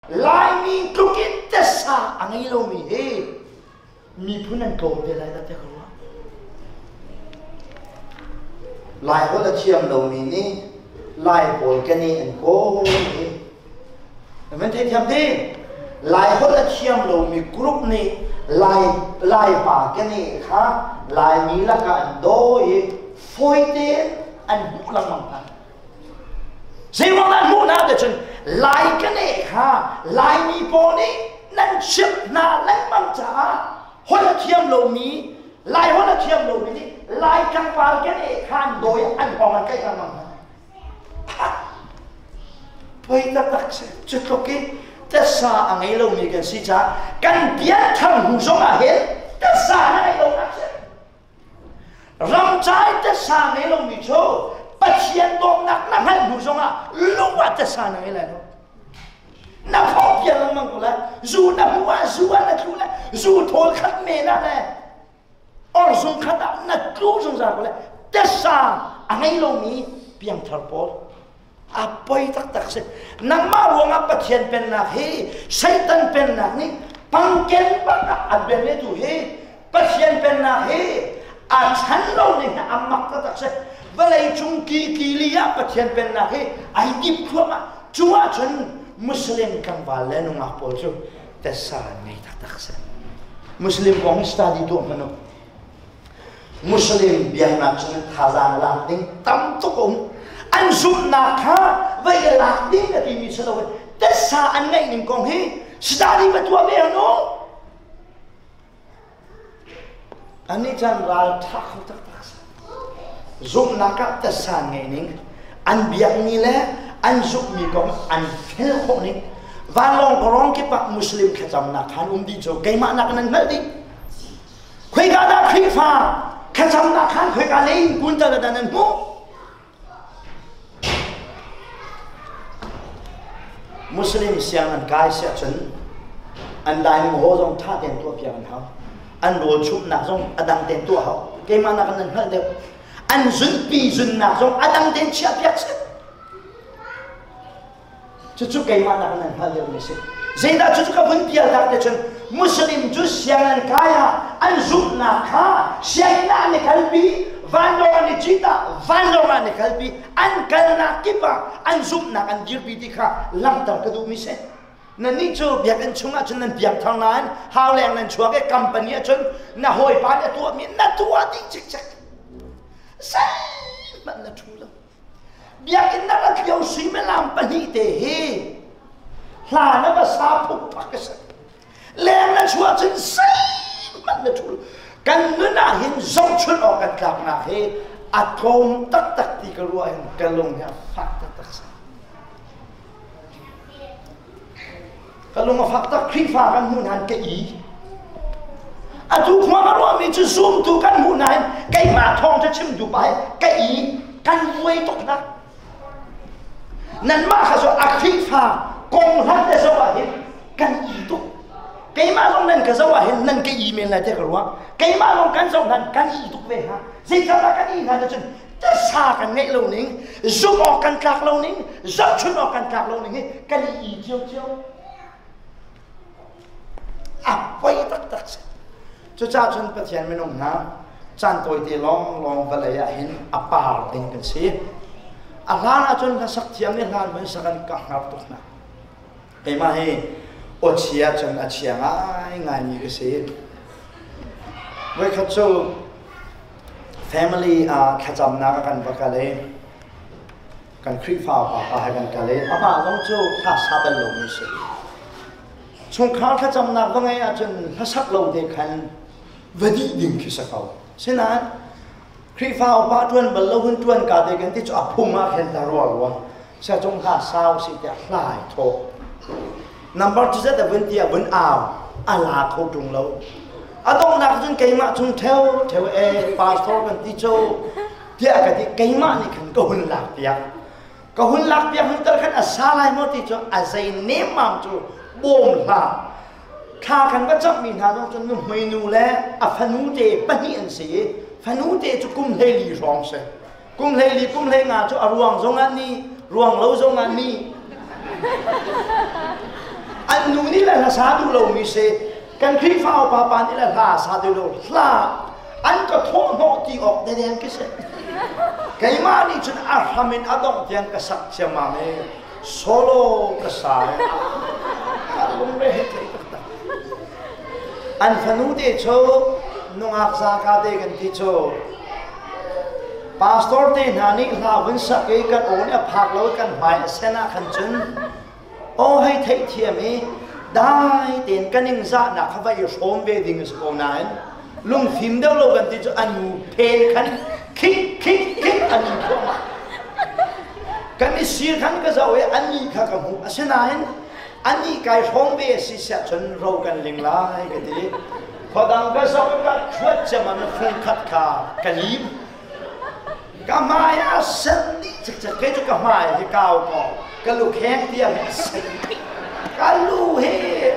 Laimi tluk in tasa a ngei lomi hi miphun an tlawm te lai dah tiah ka ruah. Lai holh a thiam lomi nih Lai pawl kan i an kawl i nan theithiam ti? Lai holh a thiam lomi group nih Lai Laipa kan i kha Laimi lakah an daw i fawi tein an hmuh lengmang hna. Zeiruang dah hmuh hna cun Lai ka neh kha Laimi pawl nih nan chimh hna lengmang caah holh a thiam lomi Lai holh a thiam lomi nih Lai tlangval ka neh kha an dawi an hawng an tlaih lengmang hna. Poi taktak si. Cu tluk i tasa a ngei lomi kan si caah kan pianthar hnu zong ah hin tasa na ngeih lonak si. Ramcai tasa ngei lomi cu Pathian dawtnak na hngalh hnu zongah lung ah tasa na ngei lai lo. Na phawh pian lengmang ko lai. Zu na hmuh ah zu ah na tlu lai. Zu thawl khat men ah le or zung khat ah na tlu zungzal ko lai. Tasa a ngei lomi piangthar pawl a poi taktak si. Nangmah ruangah Pathian pennak hi Satan pennak nih pangken bak ah a tu hi Pathian pennak hi a chan lo ning a mak taktak si. Vawlei cung ki li ah Pathian pennak hi ai dip thluahmah. Cu ahcun Muslim tlangval le nungak pawl cu tasa ngei taktak si. Muslim kong hi study tuah hmanh u. Muslim biaknak chungin thazaang lak ding tam tuk um. An zumhnak kha va i lak ding a timi si lo tasa an ngeih ning kong hi study va tuah ve hnu. Annih chan ral ṭha kho taktak si. Zumhnak ah tasa ngeih ning, an biakmi le an zumhmi kong an fel khawh ning. Vanlawng kawrong kip ah Muslim thlacamnak khan um dih cu keimah nak in an hngalh dih. Khoika dah Khrihfa thlacamnak khan khoika lei in kun tal dan an hmuh? Muslim siang an kai siah cun an dining hall zong ṭha tein tuahpiak an hau. An rawl chumhnak zong a dang tein tuah hau. Keimah nak in nan hngalh deuh. An zunpi zunnak zong a dang tein chiahpiak si. Cucu keimah nak nan hngalh deuhmi a si. Zeidah cucu ka vun pialtak te cun Muslim cu sianginn kai ah an zumhnak kha sianginn ah an i kalpi, vanlawng an i cit ah vanlawng ah an i kalpi, an kalnak kip ah an zumhnak an dirpi ti kha langhter ka duhmi si. Nannih cu biakinn chungah cun nan piangthar nain hauleng nan chuak i company ah cun na hawipa nih a tuahmi na tuah dih cikcek. Zeihmanh na ṭhu lo. Biakinn na rat lio suimilam pahnih te hi hla na va sa phukphak a si. Leng na chuah cun zeihmanh na ṭhul. Kan nun ah hin zohchunh awk kan tlaknak hi a tlawm taktak ti ka ruah hin ka lung hi a fak taktak si. Ka lung a fak tak Khrihfa kan hmuh nain ka i. Atu khua ka ruahmi cu zumtu kan hmuh nain keimah thawng cu chim duh pa ka i kan vuai tuk hna. Nanmah kha cu a Khrihfa kong hlat le zoh ah hin kan i tuk. Keimah zong nan ka zoh ah hin nan ka i men lai tiah ka ruah. Keimah zong kan zoh hlan kan i tuk ve hna. Zeicahdah kan i hna cun tasa kan ngeih lo ning, zumh awk kan tlak lo ning, zohchun awk kan tlak lo ning hi kan i i ciocio. A poi taktak si. Cucaah cun Pathian minung hna caan tawite lawnglawng vawlei ah hin a par ding kan si. A hlan ahcun hlasak thiam le hlan mun sak an ka hngar tuk hna. Keimah hi aw chia cun a chia ngaingaimi ka si. Voikhat cu family ah thlacamnak a kan va kal i kan Khrihfa upa pa he kan kal i amah zong cu hla sa bal lomi si. Chungkhar thlacamnak va ngeih ahcun hlasak lo te khan va dih ding khi si ko. Sinain Khrihfa upa ṭuan bal lo hun ṭuan ka te kan ti cu a phung ah khin ta rua rua. Siacung hla sau si tiah hla ai thawh. Number cu zat a vun ti a vun au a la kho ṭung lo. A donghnak cun keimah chung ṭheu ṭheu e pastor kan ti cu tiah ka ti keimah nih khan ka hun lak piak. Ka hun lak piak hnu tal khan a sa lai maw ti cu a zei nemmam cu bawm hlah. Thla kan va camhmi hna zong cu nuhmeinu le a fanu te pahnih an si i fanu te cu kum 14 hrawng si. Kum 14 kum 15 cu a ruang zong ah ni, ruang lo zong ah ni. le hlasa duh lomi si. Kan Khrihfa upa pa nih le hla sa duh lo, hla an ka thawh hnawh ti awk deden ka si. Keimah nih cun a hram in a dongh tiang ka sak ciammam i solo ka sa i ka lungre he thei taktak. An fanu te cu nungak zaka te kan ti cu pastor te hna nih hla vun sak i kan aw nih a phak lo kan hmai a sen ah khan cun aw hei theihthiam i dai tein kan ningzahnak kha va i hrawm ve ding a si ko nain lungfim deuh lo kan ti cu an nu phen khan khik khik khik an in thluahmah. Kan i sir khan ka zoh i an nih kha ka hmuh. Asinain anih kai hrawm ve a si siah cun ro kan ling lai ka ti. Khuadang ka zoh i ka thuat ciammam i fungkhat kha ka lim. Ka hmai a sen dih cikcek. Kei cu ka hmai hi kau kaw ka lukheng tiang hi a sen dih. Ka lu hi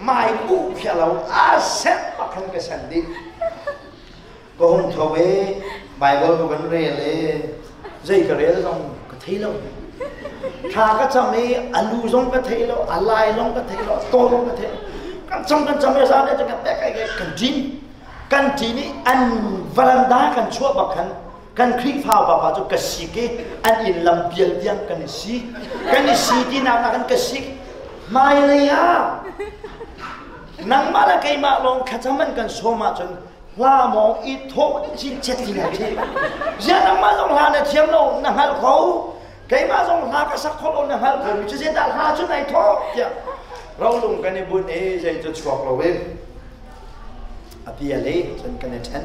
mai bu khi a lo, a sen bak khan ka sen dih. Ka hung tho i Bible ka van rel i zei ka rel zong ka thei lo. Thla ka cam i a lu zong ka thei lo, a lai zong ka thei lo, a taw zong ka thei lo. Kan cam kan cam i zan kan pek ai kan ṭin. Kan ṭin i an varanda kan chuah bak khan kan Khrihfa upa cu ka sik i an inn lam pial tiang kan i si. Kan i si tinak ah khan ka sik. Hmailei ah nangmah le keimah lawng thlacam an kan sawm ahcun hla maw i thawh cincet ti lai khi. Ziah nangmah zong hla na thiam lo na hngalh kho, keimah zong hla ka sak kho lo na hngalh kho mi cu zeidah hla cu nai thawh tiah rolung kan i bunh i zei cu chuak lo in a pial i cun kan i ṭhen.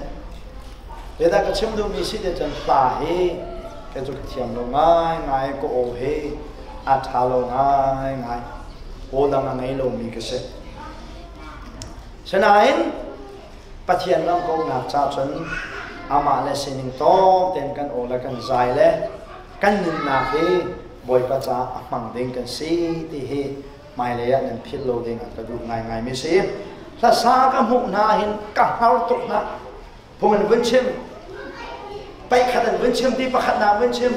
Zeidah ka chim duhmi si te cun hla hi kei cu ka thiam lo ngaingai, ka aw hi a ṭha lo ngaingai, aw dang a ngei lomi ka si. Sinain Pathian ram kauhnak ca cun amah le sining tawk tein kan aw le kan zai le kan nunnak hi Bawipa caah a hmang ding kan si ti hi hmailei ah nan philh lo ding ah ka duh ngaingai mi si. Hlasa ka hmuh hna hin ka hngar tuk hna. Phung an vun chim. Paikhat an vun chim ti pakhat na vun chim.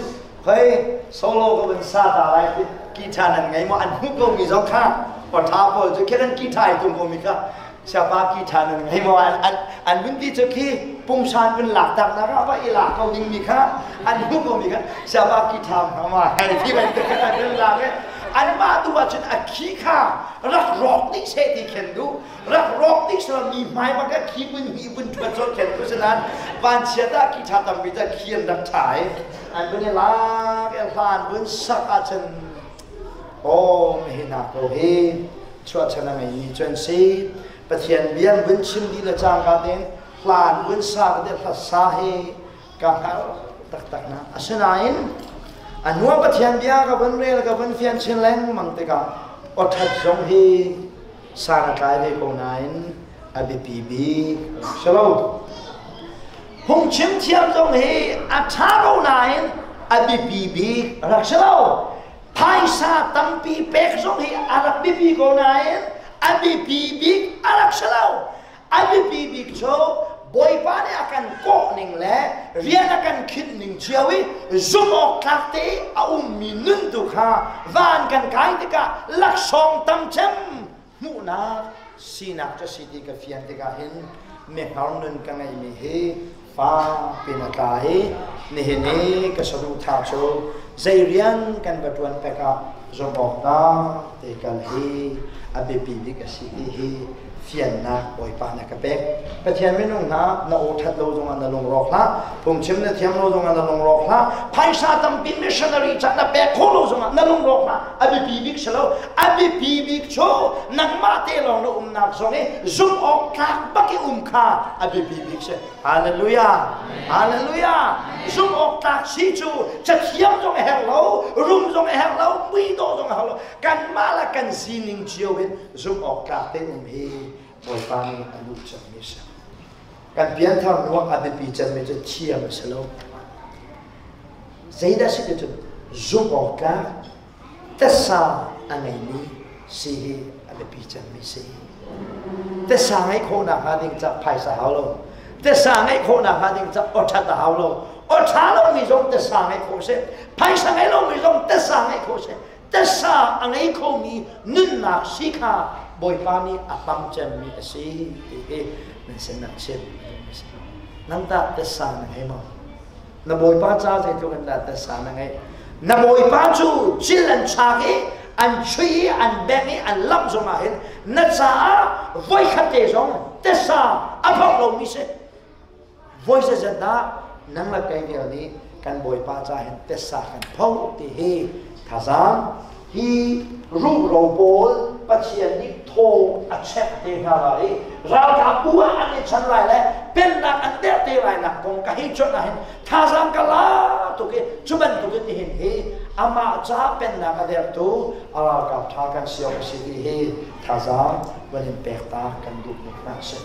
Hei solo ka vun sa ta lai ti guitar nan ngei maw an hmuh ko mi zong kha awṭha pawl cu khi kan guitar i tum ko mi kha siapa guitar nan ngei maw an an an vun ti cu khi pungsan vun lak tak nak ah va i lak ko ding mi kha an hmuh ko mi kha siapa guitar ma hei ti bantuk khan an vun lak i anmah tu ah cun a khi kha rak rawk dih seh ti khen duh rak rawk dih seh mi hmai bak a khi vun hi vun ṭhuat cawt khen tu si nain vanchiat ah khi ṭha tampi cu khi an rak ṭha i an vun i lak i hlan vun sak ahcun aw hi hna ko hi chuahchan a ngeimi cu an si. Pathian bia an vun chim dih le cangka tein hlan vun sa te hla sa hi ka hngalh taktak hna. Asinain a hnuah Pathian bia ka vun rel ka vun fian chin lengmang tikah awṭhat zong hi san a tlai ve ko nain a biapi bik si lo. Phungchim thiam zong hi a ṭha ko nain a biapi bik rak si lo. Phaisa tampi pek zong hi a rak biapi ko nain a biapi bik a rak si lo. A biapi bik cu Bawipa nih a kan kawh ning le rian a kan khinh ning cio i zumh awk tlak te i a ummi nun tu kha van kan kai tikah laksawng tam cem hmuhnak sinak cu si ti ka fian tikah hin mehar nun ka ngeihmi hi fa pin a tla i nihin i ka saduhthah cu zei rian kan va ṭuan pek ah zumh awk tlak te kal hi a biapi bik a si ti hi fiannak Bawipa na ka pek. Pathian minung hna, na aw ṭhat lo zongah na lungrawk hlah. Phungchim na thiam lo zongah na lungrawk hlah. Phaisa tampi missionary ca na pek khawh lo zongah na lungrawk hlah. A biapi bik si lo. A biapi bik cu nangmah te lawng na umnak zong i zumh awk tlak bak i um kha a biapi bik si. Hallelujah. Hallelujah. Zumh awk tlak si cu cathiam zong a herh lo, rum zong a herh lo, muidawh zong a herh lo. Kanmah le kan sining cio in zumh awk tlak te um hi Bawipa nih a duh cemmi a si. Kan pianthar hnuah a biapi cemmi cu thiam a si lo. Zeidah si ti cun zumh awk tlak tasa a ngeimi si hi a biapi cemmi si. Tasa ngeih khawhnak hnga ding ca phaisa hau lo. Tasa ngeih khawhnak hnga ding ca awṭhat a hau lo. Awṭha lomi zong tasa ngeih khawh si. Phaisa ngei lomi zong tasa ngeih khawh si. Tasa a ngei khomi nunnak si kha Bawipa nih a hmang cemmi a si ti hi nan sin nan chim. Nang tah tasa na ngei maw? Na Bawipa ca zeitluk in dah tasa na ngeih? Na Bawipa cu cil an chak i an chui i an beng i an lamh zongah hin na caah voikhat te zong tasa a phok lomi si. Voi zeizat dah nang le kei vial nih kan Bawipa ca hin tessa kan pho ti hi thazaang hi ruhro pawl Pathian nih thaw a chek te hna lai i ralkap bu ah an i chan lai le pennak an derh te lai nak kong ka hei cuanh ah hin thazaang ka la tuk i cu bantukin nihin hi amah ca pennak a dertu a ralkap ṭha kan si awk a si ti hi thazaang van in pek ta kan duh tuk hna a si.